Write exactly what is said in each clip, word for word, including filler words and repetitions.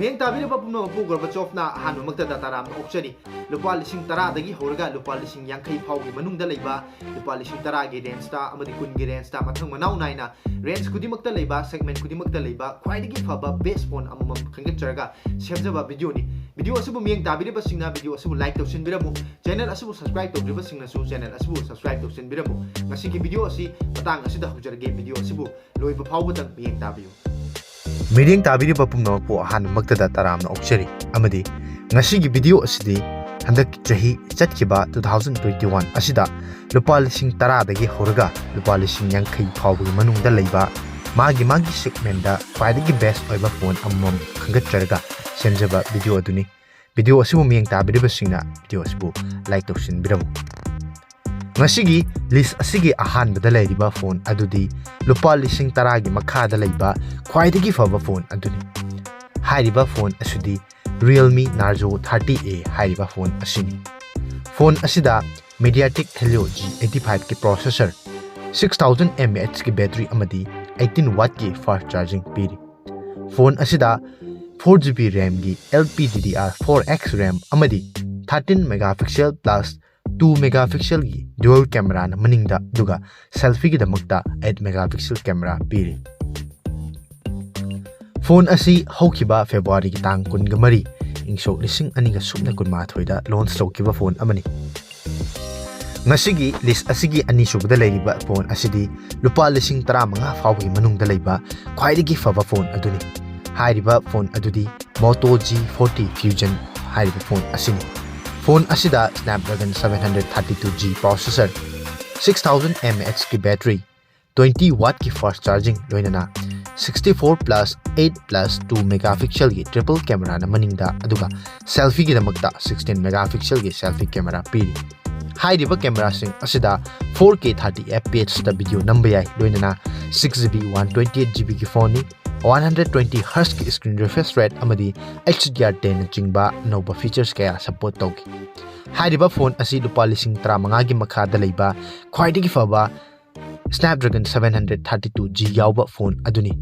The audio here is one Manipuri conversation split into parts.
ꯃꯤꯠꯌꯦꯡ ꯇꯥꯕꯤꯔꯤꯕ ꯄꯨꯝꯅꯃꯛꯄꯨ ꯒꯣꯔꯕꯥꯆꯣꯚꯅ ꯑꯍꯥꯟꯕꯃꯛꯇꯗ ꯇꯔꯥꯝꯅ ꯑꯣꯛꯆꯔꯤ꯫ ꯂꯨꯄꯥ ꯂꯤꯁꯤꯡ ꯇꯔꯥꯗꯒꯤ ꯍꯧꯔꯒ ꯂꯨꯄꯥ ꯂꯤꯁꯤꯡ ꯌꯥꯡꯈꯩ ꯐꯥꯎꯒꯤ ꯃꯅꯨꯡꯗ ꯂꯩꯕ, ꯂꯨꯄꯥ ꯂꯤꯁꯤꯡ ꯇꯔꯥꯒꯤ ꯔꯦꯟꯖꯇ ꯑꯃꯗꯤ ꯀꯨꯟꯒꯤ ꯔꯦꯟꯖꯇ ꯃꯊꯪ ꯃꯅꯥꯎ ꯅꯥꯏꯅ ꯔꯦꯟꯖ ꯈꯨꯗꯤꯡꯃꯛꯇ ꯂꯩꯕ, ꯁꯦꯒꯃꯦꯟ ꯈꯨꯗꯤꯡꯃꯛꯇ ꯂꯩꯕ ꯈ꯭ꯋꯥꯏꯗꯒꯤ ꯐꯕ ꯕꯦꯁ ꯐꯣꯟ ꯑꯃꯃꯝ ꯈꯟꯒꯠꯆꯔꯒ ꯁꯦꯝꯖꯕ ꯚꯤꯗꯤꯑꯣꯅꯤ꯫ ꯚꯤꯗꯤꯑꯣ ꯑꯁꯤꯕꯨ ꯃꯤꯠꯌꯦꯡ ꯇꯥꯕꯤꯔꯤꯕꯁꯤꯡꯅ ꯚꯤꯗꯤꯑꯣ ꯑꯁꯤꯕꯨ ꯂꯥꯏꯛ ꯇꯧꯁꯤꯟꯕꯤꯔꯝꯃꯨ, ꯆꯦꯅꯦꯜ ꯑꯁꯤꯕꯨ ꯁꯕꯁꯀ꯭ꯔꯥꯏꯕ ꯇꯧꯗ꯭ꯔꯤꯕꯁꯤꯡꯅꯁꯨ ꯆꯦꯅꯦꯜ ꯑꯁꯤꯕꯨ ꯁꯕꯁꯀ꯭ꯔꯥꯏꯕ ꯇꯧꯁꯤꯟꯕꯤꯔꯝꯃꯨ꯫ ꯉꯁꯤꯒꯤ ꯚꯤꯗꯤꯑꯣ ꯑꯁꯤ ꯃꯇꯥꯡ ꯑꯁꯤꯗ ꯍꯧꯖꯔꯒꯦ꯫ ꯚꯤꯗꯤꯑꯣ ꯑꯁꯤꯕꯨ ꯂꯣꯏꯕ ꯐꯥꯎꯕꯗꯪ ꯃꯤꯠꯌꯦꯡ ꯇꯥꯕꯤꯌꯨ꯫ ꯃꯤꯠꯌꯦꯡ ꯇꯥꯕꯤꯔꯤꯕ ꯄꯨꯝꯅꯃꯛꯄꯨ ꯑꯍꯥꯟꯕꯃꯛꯇꯗ ꯇꯔꯥꯝꯅ ꯑꯣꯛꯆꯔꯤ ꯑꯃꯗꯤ ꯉꯁꯤꯒꯤ ꯚꯤꯗꯤꯑꯣ ꯑꯁꯤꯗꯤ ꯍꯟꯗꯛ ꯆꯍꯤ ꯆꯠꯈꯤꯕ two thousand twenty one ꯑꯁꯤꯗ ꯂꯨꯄꯥ ꯂꯤꯁꯤꯡ ꯇꯔꯥꯗꯒꯤ ꯍꯧꯔꯒ ꯂꯨꯄꯥ ꯂꯤꯁꯤꯡ ꯌꯥꯡꯈꯩ ꯐꯥꯎꯕꯒꯤ ꯃꯅꯨꯡꯗ ꯂꯩꯕ ꯃꯥꯒꯤ ꯃꯥꯒꯤ ꯁꯦꯒꯃꯦꯟꯗ ꯈ꯭ꯋꯥꯏꯗꯒꯤ ꯕꯦꯁ ꯑꯣꯏꯕ ꯐꯣꯟ ꯑꯃꯃꯝ ꯈꯟꯒꯠꯆꯔꯒ ꯁꯦꯝꯖꯕ ꯚꯤꯗꯤꯑꯣ ꯑꯗꯨꯅꯤ꯫ ꯚꯤꯗꯤꯑꯣ ꯑꯁꯤꯕꯨ ꯃꯤꯠꯌꯦꯡ ꯇꯥꯕꯤꯔꯤꯕꯁꯤꯡꯅ ꯚꯤꯗꯤꯑꯣ ꯑꯁꯤꯕꯨ ꯂꯥꯏꯛ ꯇꯧꯁꯤꯟꯕꯤꯔꯝꯃꯨ꯫ ꯉꯁꯤꯒꯤ ꯂꯤꯁ ꯑꯁꯤꯒꯤ ꯑꯍꯥꯟꯕꯗ ꯂꯩꯔꯤꯕ ꯐꯣꯟ ꯑꯗꯨꯗꯤ ꯂꯨꯄꯥ ꯂꯤꯁꯤꯡ ꯇꯔꯥꯒꯤ ꯃꯈꯥꯗ ꯂꯩꯕ ꯈ꯭ꯋꯥꯏꯗꯒꯤ ꯐꯕ ꯐꯣꯟ ꯑꯗꯨꯅꯤ꯫ ꯍꯥꯏꯔꯤꯕ ꯐꯣꯟ ꯑꯁꯤꯗꯤ Realme Narzo thirty A ꯍꯥꯏꯔꯤꯕ ꯐꯣꯟ ꯑꯁꯤꯅꯤ꯫ ꯐꯣꯟ ꯑꯁꯤꯗ MediaTek Helio G eighty five ꯀꯤ processor, six thousand mAh ꯀꯤ battery ꯑꯃꯗꯤ eighteen watt ꯀꯤ fast charging ꯄꯤꯔꯤ꯫ ꯐꯣꯟ ꯑꯁꯤꯗ four GB RAM ꯒꯤ L P D D R four X RAM ꯑꯃꯗꯤ thirteen megapixel plus two megapixel ꯒꯤ dual camera ꯅ ꯃꯅꯤꯡꯗ, ꯑꯗꯨꯒ selfie ꯒꯤꯗꯃꯛꯇ eight megapixel camera ꯄꯤꯔꯤ꯫ ꯐꯣꯟ ꯑꯁꯤ ꯍꯧꯈꯤꯕ February ꯒꯤ ꯇꯥꯡ ꯀꯨꯟꯒ ꯃꯔꯤ, ꯏꯪ ꯁꯣꯛ ꯂꯤꯁꯤꯡ ꯑꯅꯤꯒ ꯁꯨꯞꯅ ꯀꯨꯟꯃꯥꯊꯣꯏꯗ launch ꯇꯧꯈꯤꯕ ꯐꯣꯟ ꯑꯃꯅꯤ꯫ ꯉꯁꯤꯒꯤ ꯂꯤꯁ ꯑꯁꯤꯒꯤ ꯑꯅꯤꯁꯨꯕꯗ ꯂꯩꯔꯤꯕ ꯐꯣꯟ ꯑꯁꯤꯗꯤ ꯂꯨꯄꯥ ꯂꯤꯁꯤꯡ ꯇꯔꯥꯃꯉꯥ ꯐꯥꯎꯕꯒꯤ ꯃꯅꯨꯡꯗ ꯂꯩꯕ ꯈ꯭ꯋꯥꯏꯗꯒꯤ ꯐꯕ ꯐꯣꯟ ꯑꯗꯨꯅꯤ꯫ ꯍꯥꯏꯔꯤꯕ ꯐꯣꯟ ꯑꯗꯨꯗꯤ Moto G forty Fusion ꯍꯥꯏꯔꯤꯕ ꯐꯣꯟ ꯑꯁꯤꯅꯤ꯫ ꯐꯣꯟ ꯑꯁꯤꯗ Snapdragon seven hundred thirty two G processor, six thousand mAh ꯀꯤ battery, twenty watt ꯀꯤ fast charging, ꯂꯣꯏꯅꯅ sixty four plus eight plus two megapixel ꯒꯤ triple camera ꯅ ꯃꯅꯤꯡꯗ, ꯑꯗꯨꯒ selfie ꯒꯤꯗꯃꯛꯇ sixteen megapixel ꯒꯤ selfie camera ꯄꯤꯔꯤ꯫ ꯍꯥꯏꯔꯤꯕ camera ꯁꯤꯡ ꯑꯁꯤꯗ four K thirty F P H ꯇ video ꯅꯝꯕ ꯌꯥꯏ, ꯂꯣꯏꯅꯅ six GB one twenty eight GB ꯒꯤ ꯐꯣꯟ ꯅꯤ꯫ One hundred twenty hertz ꯀꯤ screen refresh rate ꯑꯃꯗꯤ H D R ten ꯅꯆꯤꯡꯕ ꯑꯅꯧꯕ features ꯀꯌꯥ support ꯇꯧꯈꯤ꯫ ꯍꯥꯏꯔꯤꯕ ꯐꯣꯟ ꯑꯁꯤ ꯂꯨꯄꯥ ꯂꯤꯁꯤꯡ ꯇꯔꯥꯃꯉꯥꯒꯤ ꯃꯈꯥꯗ ꯂꯩꯕ ꯈ꯭ꯋꯥꯏꯗꯒꯤ ꯐꯕ Snapdragon seven hundred thirty two G ꯌꯥꯎꯕ ꯐꯣꯟ ꯑꯗꯨꯅꯤ꯫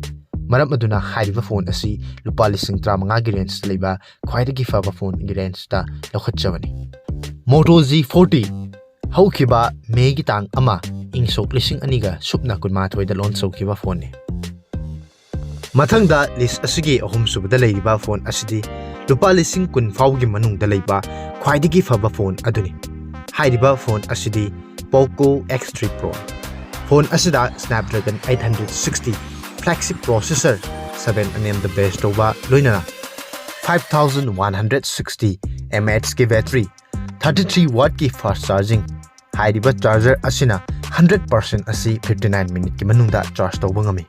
ꯃꯔꯝ ꯑꯗꯨꯅ ꯍꯥꯏꯔꯤꯕ ꯐꯣꯟ ꯑꯁꯤ ꯂꯨꯄꯥ ꯂꯤꯁꯤꯡ ꯇꯔꯥꯃꯉꯥꯒꯤ ꯔꯦꯟꯖꯇ ꯂꯩꯕ ꯈ꯭ꯋꯥꯏꯗꯒꯤ ꯐꯕ ꯐꯣꯟꯒꯤ ꯔꯦꯟꯖꯇ ꯂꯧꯈꯠꯆꯕꯅꯤ꯫ Moto G forty ꯍꯧꯈꯤꯕ ꯃꯦꯒꯤ ꯇꯥꯡ ꯑꯃ, ꯏꯪ ꯁꯣꯛ ꯂꯤꯁꯤꯡ ꯑꯅꯤꯒ ꯁꯨꯞꯅ ꯀꯨꯟꯃꯥꯊꯣꯏꯗ ꯂꯣꯟꯆ ꯇꯧꯈꯤꯕ ꯐꯣꯟꯅꯤ꯫ ꯃꯊꯪꯗ ꯂꯤꯁ ꯑꯁꯤꯒꯤ ꯑꯍꯨꯝꯁꯨꯕꯗ ꯂꯩꯔꯤꯕ ꯐꯣꯟ ꯑꯁꯤꯗꯤ ꯂꯨꯄꯥ ꯂꯤꯁꯤꯡ ꯀꯨꯟ ꯐꯥꯎꯒꯤ ꯃꯅꯨꯡꯗ ꯂꯩꯕ ꯈ꯭ꯋꯥꯏꯗꯒꯤ ꯐꯕ ꯐꯣꯟ ꯑꯗꯨꯅꯤ꯫ ꯍꯥꯏꯔꯤꯕ ꯐꯣꯟ ꯑꯁꯤꯗꯤ Poco X three Pro꯫ Phone ꯑꯁꯤꯗ Snapdragon eight hundred sixty flagship processor, seven nanometer base ꯇꯧꯕ, ꯂꯣꯏꯅꯅ five thousand one hundred sixty mAh ꯀꯤ battery, thirty three watt ꯀꯤ fast charging꯫ ꯍꯥꯏꯔꯤꯕ charger ꯑꯁꯤꯅ hundred percent ꯑꯁꯤ fifty nine minute ꯀꯤ ꯃꯅꯨꯡꯗ charge ꯇꯧꯕ ꯉꯝꯃꯤ꯫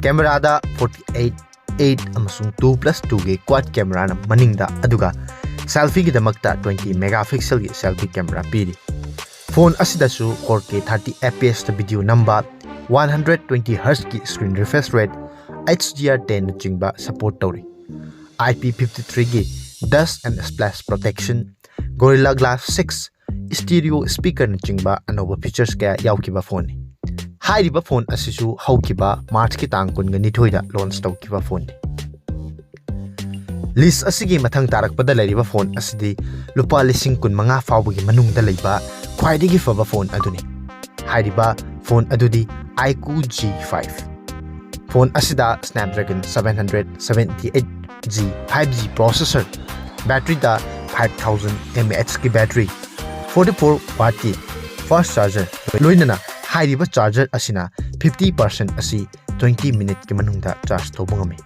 Camera ꯗ forty eight, eight ꯑꯃꯁꯨꯡ two plus two ꯒꯤ quad camera ꯅ ꯃꯅꯤꯡꯗ, ꯑꯗꯨꯒ selfie ꯒꯤꯗꯃꯛꯇ twenty megapixel ꯒꯤ selfie camera ꯄꯤꯔꯤ꯫ ꯐꯣꯟ ꯑꯁꯤꯗꯁꯨ four K thirty F P S ꯇ video ꯅꯝꯕ, one hundred twenty hertz ꯀꯤ screen refresh rate, H D R ten ꯅꯆꯤꯡꯕ support ꯇꯧꯔꯤ꯫ I P fifty three ꯒꯤ dust and splash protection, Gorilla Glass six, stereo speaker ꯅꯆꯤꯡꯕ ꯑꯅꯧꯕ features ꯀꯌꯥ ꯌꯥꯎꯈꯤꯕ ꯐꯣꯟꯅꯤ꯫ ꯍꯥꯏꯔꯤꯕ ꯐꯣꯟ ꯑꯁꯤꯁꯨ ꯍꯧꯈꯤꯕ March ꯀꯤ ꯇꯥꯡ ꯀꯨꯟꯒ ꯅꯤꯊꯣꯏꯗ launch ꯇꯧꯈꯤꯕ ꯐꯣꯟꯅꯤ꯫ List ꯑꯁꯤꯒꯤ ꯃꯊꯪ ꯇꯥꯔꯛꯄꯗ ꯂꯩꯔꯤꯕ ꯐꯣꯟ ꯑꯁꯤꯗꯤ ꯂꯨꯄꯥ ꯂꯤꯁꯤꯡ ꯀꯨꯟꯃꯉꯥ ꯐꯥꯎꯕꯒꯤ ꯃꯅꯨꯡꯗ ꯂꯩꯕ ꯈ꯭ꯋꯥꯏꯗꯒꯤ ꯐꯕ ꯐꯣꯟ ꯑꯗꯨꯅꯤ꯫ ꯍꯥꯏꯔꯤꯕ ꯐꯣꯟ ꯑꯗꯨꯗꯤ iQOO G five꯫ ꯐꯣꯟ ꯑꯁꯤꯗ Snapdragon seven hundred seventy eight G five G processor, battery ꯗ five thousand mAh ꯀꯤ battery, forty four watt ꯀꯤ fast charger, ꯂꯣꯏꯅꯅ ꯍꯥꯏꯔꯤꯕ charger ꯑꯁꯤꯅ fifty percent ꯑꯁꯤ twenty minute ꯀꯤ ꯃꯅꯨꯡꯗ charge ꯇꯧꯕ ꯉꯝꯃꯤ꯫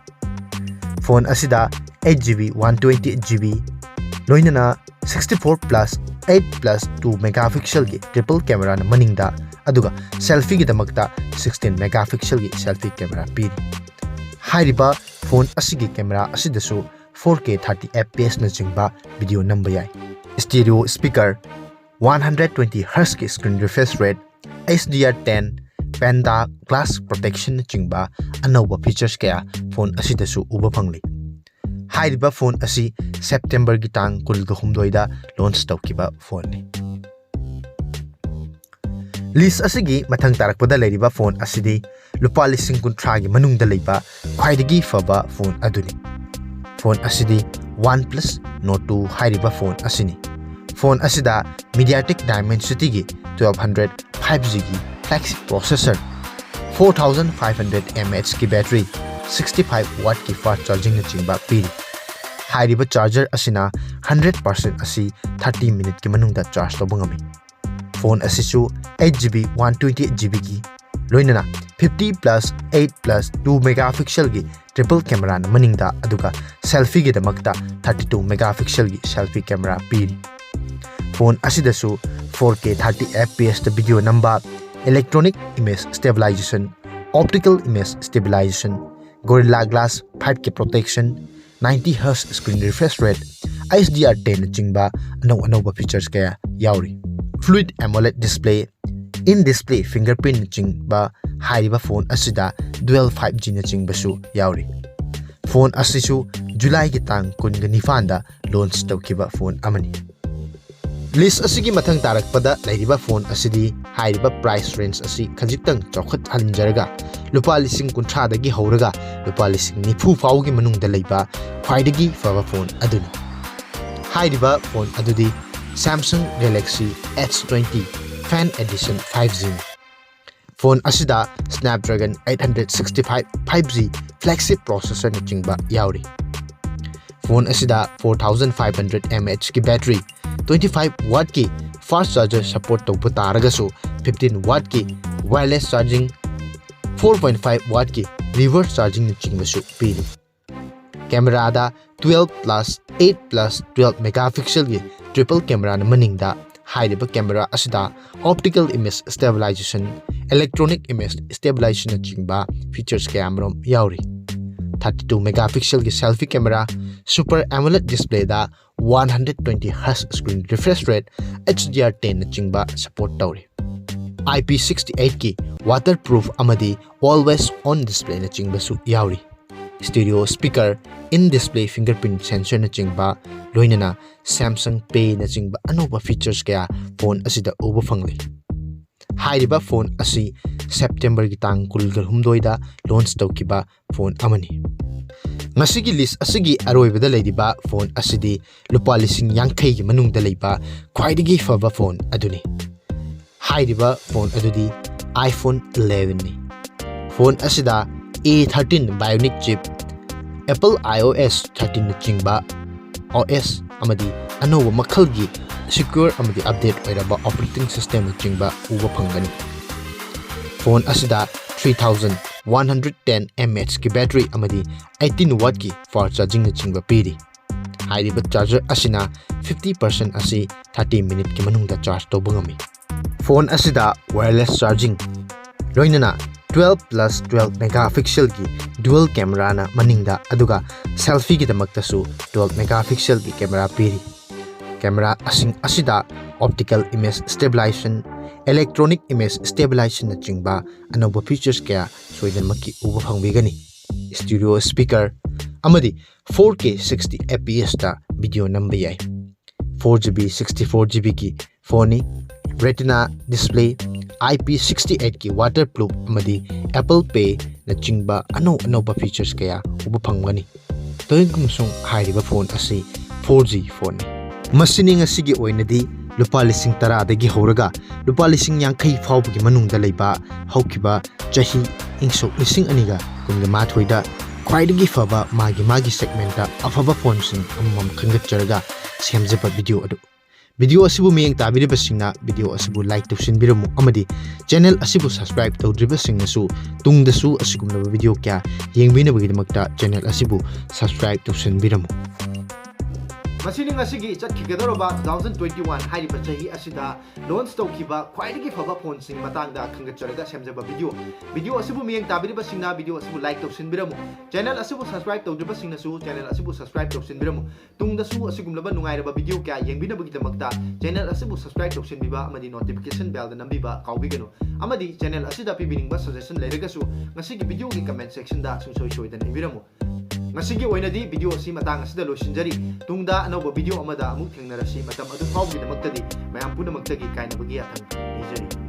ꯐꯣꯟ ꯑꯁꯤꯗ eight G B, one twenty eight G B, ꯂꯣꯏꯅꯅ sixty four plus eight plus two megapixel ꯒꯤ triple camera ꯅ ꯃꯅꯤꯡꯗ, ꯑꯗꯨꯒ selfie ꯒꯤꯗꯃꯛꯇ sixteen megapixel ꯒꯤ selfie camera ꯄꯤꯔꯤ꯫ ꯍꯥꯏꯔꯤꯕ ꯐꯣꯟ ꯑꯁꯤꯒꯤ camera ꯑꯁꯤꯗꯁꯨ four K thirty F P S ꯅꯆꯤꯡꯕ video ꯅꯝꯕ ꯌꯥꯏ꯫ Stereo speaker, one hundred twenty hertz ꯀꯤ screen refresh rate, H D R ten, Panda glass protection ꯅꯆꯤꯡꯕ ꯑꯅꯧꯕ features ꯀꯌꯥ ꯐꯣꯟ ꯑꯁꯤꯗꯁꯨ ꯎꯕ ꯐꯪꯂꯤ꯫ ꯍꯥꯏꯔꯤꯕ ꯐꯣꯟ ꯑꯁꯤ September ꯒꯤ ꯇꯥꯡ ꯀꯨꯟꯒ ꯍꯨꯝꯗꯣꯏꯗ launch ꯇꯧꯈꯤꯕ ꯐꯣꯟꯅꯤ꯫ List ꯑꯁꯤꯒꯤ ꯃꯊꯪ ꯇꯥꯔꯛꯄꯗ ꯂꯩꯔꯤꯕ phone ꯑꯁꯤꯗꯤ ꯂꯨꯄꯥ ꯂꯤꯁꯤꯡ ꯀꯨꯟꯊ꯭ꯔꯥꯒꯤ ꯃꯅꯨꯡꯗ ꯂꯩꯕ ꯈ꯭ꯋꯥꯏꯗꯒꯤ ꯐꯕ phone ꯑꯗꯨꯅꯤ꯫ Phone ꯑꯁꯤꯗꯤ OnePlus Nord two ꯍꯥꯏꯔꯤꯕ phone ꯑꯁꯤꯅꯤ꯫ Phone ꯑꯁꯤꯗ MediaTek Dimensityꯒꯤ twelve hundred five Gꯒꯤ flagship processor, four thousand five hundred mAhꯀꯤ battery, sixty five wattꯀꯤ fast chargingꯅꯆꯤꯡꯕ ꯄꯤꯔꯤ꯫ ꯍꯥꯏꯔꯤꯕ charger ꯑꯁꯤꯅ hundred percent ꯑꯁꯤ thirty minuteꯀꯤ ꯃꯅꯨꯡꯗ charge ꯇꯧꯕ ꯉꯝꯃꯤ꯫ Phone ꯑꯁꯤꯁꯨ eight GB, one twenty eight GBꯒꯤ ꯂꯣꯏꯅꯅ fifty plus eight plus two megapixelꯒꯤ triple cameraꯅ ꯃꯅꯤꯡꯗ, ꯑꯗꯨꯒ selfieꯒꯤꯗꯃꯛꯇ thirty two megapixelꯒꯤ selfie camera ꯄꯤꯔꯤ꯫ Phone ꯑꯁꯤꯗꯁꯨ four K thirty FPSꯇ video ꯅꯝꯕ, electronic image stabilization, optical image stabilization, Gorilla Glass fiveꯀꯤ protection, ninety hertz screen refresh rate, HDR tenꯅꯆꯤꯡꯕ ꯑꯅꯧ ꯑꯅꯧꯕ features ꯀꯌꯥ ꯌꯥꯎꯔꯤ꯫ Fluid AMOLED display, in-display fingerprintꯅꯆꯤꯡꯕ ꯍꯥꯏꯔꯤꯕ phone ꯑꯁꯤꯗ dual five Gꯅꯆꯤꯡꯕꯁꯨ ꯌꯥꯎꯔꯤ꯫ Phone ꯑꯁꯤꯁꯨ Julyꯒꯤ ꯇꯥꯡ ꯀꯨꯟꯒ ꯅꯤꯄꯥꯟꯗ launch ꯇꯧꯈꯤꯕ phone ꯑꯃꯅꯤ꯫ List ꯑꯁꯤꯒꯤ ꯃꯊꯪ ꯇꯥꯔꯛꯄꯗ ꯂꯩꯔꯤꯕ phone ꯑꯁꯤꯗꯤ ꯍꯥꯏꯔꯤꯕ price range ꯑꯁꯤ ꯈꯖꯤꯛꯇꯪ ꯆꯥꯎꯈꯠꯍꯟꯖꯔꯒ ꯂꯨꯄꯥ ꯂꯤꯁꯤꯡ ꯀꯨꯟꯊ꯭ꯔꯥꯗꯒꯤ ꯍꯧꯔꯒ ꯂꯨꯄꯥ ꯂꯤꯁꯤꯡ ꯅꯤꯐꯨ ꯐꯥꯎꯒꯤ ꯃꯅꯨꯡꯗ ꯂꯩꯕ ꯈ꯭ꯋꯥꯏꯗꯒꯤ ꯐꯕ phone ꯑꯗꯨꯅꯤ꯫ ꯍꯥꯏꯔꯤꯕ phone ꯑꯗꯨꯗꯤ Samsung Galaxy S twenty Fan Edition five Gꯅꯤ꯫ Phone ꯑꯁꯤꯗ Snapdragon eight hundred sixty five five G flagship processorꯅꯆꯤꯡꯕ ꯌꯥꯎꯔꯤ꯫ Phone ꯑꯁꯤꯗ four thousand five hundred mAhꯀꯤ battery, twenty five wattꯀꯤ fast charger support ꯇꯧꯕ ꯇꯥꯔꯒꯁꯨ, fifteen wattꯀꯤ wireless charging, four point five wattꯀꯤ reverse chargingꯅꯆꯤꯡꯕꯁꯨ ꯄꯤꯔꯤ꯫ Cameraꯗ twelve plus eight plus twelve megapixelꯒꯤ triple cameraꯅ ꯃꯅꯤꯡꯗ, ꯍꯥꯏꯔꯤꯕ camera ꯑꯁꯤꯗ optical image stabilization, electronic image stabilizationꯅꯆꯤꯡꯕ features ꯀꯌꯥ ꯑꯃꯔꯣꯝ ꯌꯥꯎꯔꯤ꯫ Thirty two megapixelꯒꯤ selfie camera, Super AMOLED displayꯗ one hundred twenty hertz screen refresh rate, HDR tenꯅꯆꯤꯡꯕ support ꯇꯧꯔꯤ꯫ IP sixty eightꯀꯤ waterproof ꯑꯃꯗꯤ always on displayꯅꯆꯤꯡꯕꯁꯨ ꯌꯥꯎꯔꯤ꯫ Stereo speaker, in-display fingerprint sensorꯅꯆꯤꯡꯕ, ꯂꯣꯏꯅꯅ Samsung Payꯅꯆꯤꯡꯕ ꯑꯅꯧꯕ features ꯀꯌꯥ phone ꯑꯁꯤꯗ ꯎꯕ ꯐꯪꯂꯤ꯫ ꯍꯥꯏꯔꯤꯕ ꯐꯣꯟ ꯑꯁꯤ ꯁꯦꯞꯇꯦꯝꯕꯔꯒꯤ ꯇꯥꯡ ꯀꯨꯟꯒ ꯍꯨꯝꯗꯣꯏꯗ ꯂꯣꯟꯆ ꯇꯧꯈꯤꯕ ꯐꯣꯟ ꯑꯃꯅꯤ꯫ ꯉꯁꯤꯒꯤ ꯂꯤꯁ ꯑꯁꯤꯒꯤ ꯑꯔꯣꯏꯕꯗ ꯂꯩꯔꯤꯕ ꯐꯣꯟ ꯑꯁꯤꯗꯤ ꯂꯨꯄꯥ ꯂꯤꯁꯤꯡ ꯌꯥꯡꯈꯩꯒꯤ ꯃꯅꯨꯡꯗ ꯂꯩꯕ ꯈ꯭ꯋꯥꯏꯗꯒꯤ ꯐꯕ ꯐꯣꯟ ꯑꯗꯨꯅꯤ꯫ ꯍꯥꯏꯔꯤꯕ ꯐꯣꯟ ꯑꯗꯨꯗꯤ iPhone elevenꯅꯤ꯫ ꯐꯣꯟ ꯑꯁꯤꯗ A thirteen Bionic chip, Apple iOS thirteen ꯅꯆꯤꯡꯕ OS ꯑꯃꯗꯤ ꯑꯅꯧꯕ ꯃꯈꯜꯒꯤ secure ꯑꯃꯗꯤ update ꯑꯣꯏꯔꯕ operating system ꯅꯆꯤꯡꯕ ꯎꯕ ꯐꯪꯒꯅꯤ꯫ ꯐꯣꯟ ꯑꯁꯤꯗ three thousand one hundred ten mAh ꯀꯤ battery ꯑꯃꯗꯤ eighteen watt ꯀꯤ fast charging ꯅꯆꯤꯡꯕ ꯄꯤꯔꯤ꯫ ꯍꯥꯏꯔꯤꯕ charger ꯑꯁꯤꯅ fifty percent ꯑꯁꯤ thirty minute ꯀꯤ ꯃꯅꯨꯡꯗ charge ꯇꯧꯕ ꯉꯝꯃꯤ꯫ ꯐꯣꯟ ꯑꯁꯤꯗ wireless charging ꯂꯣꯏꯅꯅ twelve plus twelve megapixel ꯒꯤ dual camera ꯅ ꯃꯅꯤꯡꯗ, ꯑꯗꯨꯒ selfie ꯒꯤꯗꯃꯛꯇꯁꯨ twelve megapixel ꯒꯤ camera ꯄꯤꯔꯤ꯫ Camera ꯁꯤꯡ ꯑꯁꯤꯗ optical image stabilization, electronic image stabilization ꯅꯆꯤꯡꯕ ꯑꯅꯧꯕ features ꯀꯌꯥ ꯁꯣꯏꯗꯅꯃꯛꯀꯤ ꯎꯕ ꯐꯪꯕꯤꯒꯅꯤ꯫ Stereo speaker ꯑꯃꯗꯤ four K sixty F P S ꯇ video ꯅꯝꯕ ꯌꯥꯏ꯫ Four GB sixty-four GB ꯒꯤ ꯐꯣꯟꯅꯤ꯫ Retina display, I P sixty-eight ꯀꯤ waterproof ꯑꯃꯗꯤ Apple Pay ꯅꯆꯤꯡꯕ ꯑꯅꯧ ꯑꯅꯧꯕ features ꯀꯌꯥ ꯎꯕ ꯐꯪꯒꯅꯤ꯫ ꯇꯧꯏꯒꯨꯝꯁꯨꯡ ꯍꯥꯏꯔꯤꯕ ꯐꯣꯟ ꯑꯁꯤ four G ꯐꯣꯟꯅꯤ꯫ ꯃꯁꯤꯅꯤ ꯉꯁꯤꯒꯤ ꯑꯣꯏꯅꯗꯤ ꯂꯨꯄꯥ ꯂꯤꯁꯤꯡ ꯇꯔꯥꯗꯒꯤ ꯍꯧꯔꯒ ꯂꯨꯄꯥ ꯂꯤꯁꯤꯡ ꯌꯥꯡꯈꯩ ꯐꯥꯎꯕꯒꯤ ꯃꯅꯨꯡꯗ ꯂꯩꯕ ꯍꯧꯈꯤꯕ ꯆꯍꯤ ꯏꯪꯁꯣꯛ ꯂꯤꯁꯤꯡ ꯑꯅꯤꯒ ꯀꯨꯟꯒ ꯃꯥꯊꯣꯏꯗ ꯈ꯭ꯋꯥꯏꯗꯒꯤ ꯐꯕ ꯃꯥꯒꯤ ꯃꯥꯒꯤ segment ꯇ ꯑꯐꯕ ꯐꯣꯟꯁꯤꯡ ꯑꯃꯃꯝ ꯈꯟꯒꯠꯆꯔꯒ ꯁꯦꯝꯖꯕ video ꯑꯗꯨ꯫ Video ꯑꯁꯤꯕꯨ ꯃꯤꯠꯌꯦꯡ ꯇꯥꯕꯤꯔꯤꯕꯁꯤꯡꯅ video ꯑꯁꯤꯕꯨ like ꯇꯧꯁꯤꯟꯕꯤꯔꯝꯃꯨ ꯑꯃꯗꯤ channel ꯑꯁꯤꯕꯨ subscribe ꯇꯧꯗ꯭ꯔꯤꯕꯁꯤꯡꯅꯁꯨ ꯇꯨꯡꯗꯁꯨ ꯑꯁꯤꯒꯨꯝꯂꯕ video ꯀꯌꯥ ꯌꯦꯡꯕꯤꯅꯕꯒꯤꯗꯃꯛꯇ channel ꯑꯁꯤꯕꯨ subscribe ꯇꯧꯁꯤꯟꯕꯤꯔꯝꯃꯨ꯫ ꯃꯁꯤꯅꯤ ꯉꯁꯤꯒꯤ ꯆꯠꯈꯤꯒꯗꯧꯔꯕ two thousand twenty-one ꯍꯥꯏꯔꯤꯕ ꯆꯍꯤ ꯑꯁꯤꯗ launch ꯇꯧꯈꯤꯕ ꯈ꯭ꯋꯥꯏꯗꯒꯤ ꯐꯕ ꯐꯣꯟꯁꯤꯡ ꯃꯇꯥꯡꯗ ꯈꯟꯒꯠꯆꯔꯒ ꯁꯦꯝꯖꯕ video꯫ Video ꯑꯁꯤꯕꯨ ꯃꯤꯠꯌꯦꯡ ꯇꯥꯕꯤꯔꯤꯕꯁꯤꯡꯅ video ꯑꯁꯤꯕꯨ like ꯇꯧꯁꯤꯟꯕꯤꯔꯝꯃꯨ꯫ Channel ꯑꯁꯤꯕꯨ subscribe ꯇꯧꯗ꯭ꯔꯤꯕꯁꯤꯡꯅꯁꯨ channel ꯑꯁꯤꯕꯨ subscribe ꯇꯧꯁꯤꯟꯕꯤꯔꯝꯃꯨ꯫ ꯇꯨꯡꯗꯁꯨ ꯑꯁꯤꯒꯨꯝꯂꯕ ꯅꯨꯡꯉꯥꯏꯔꯕ video ꯀꯌꯥ ꯌꯦꯡꯕꯤꯅꯕꯒꯤꯗꯃꯛꯇ channel ꯑꯁꯤꯕꯨ subscribe ꯇꯧꯁꯤꯟꯕꯤꯕ ꯑꯃꯗꯤ notification bell ꯗ ꯅꯝꯕꯤꯕ ꯀꯥꯎꯕꯤꯒꯅꯨ꯫ ꯑꯃꯗꯤ channel ꯑꯁꯤꯗ ꯄꯤꯕꯤꯅꯤꯡꯕ suggestion ꯂꯩꯔꯒꯁꯨ ꯉꯁꯤꯒꯤ video ꯒꯤ comment section ꯗ ꯁꯨꯡꯁꯣꯏ ꯁꯣꯏꯗꯅ ꯏꯕꯤꯔꯝꯃꯨ꯫ ꯉꯁꯤꯒꯤ ꯑꯣꯏꯅꯗꯤ video ꯑꯁꯤ ꯃꯇꯥꯡ ꯑꯁꯤꯗ ꯂꯣꯏꯁꯤꯟꯖꯔꯤ꯫ ꯇꯨꯡꯗ ꯑꯅꯧꯕ video ꯑꯃꯗ ꯑꯃꯨꯛ ꯊꯦꯡꯅꯔꯁꯤ꯫ ꯃꯇꯝ ꯑꯗꯨ ꯐꯥꯎꯕꯒꯤꯗꯃꯛꯇꯗꯤ ꯃꯌꯥꯝ ꯄꯨꯝꯅꯃꯛꯇꯒꯤ ꯀꯥꯏꯅꯕꯒꯤ ꯌꯥꯊꯪ ꯅꯤꯖꯔꯤ꯫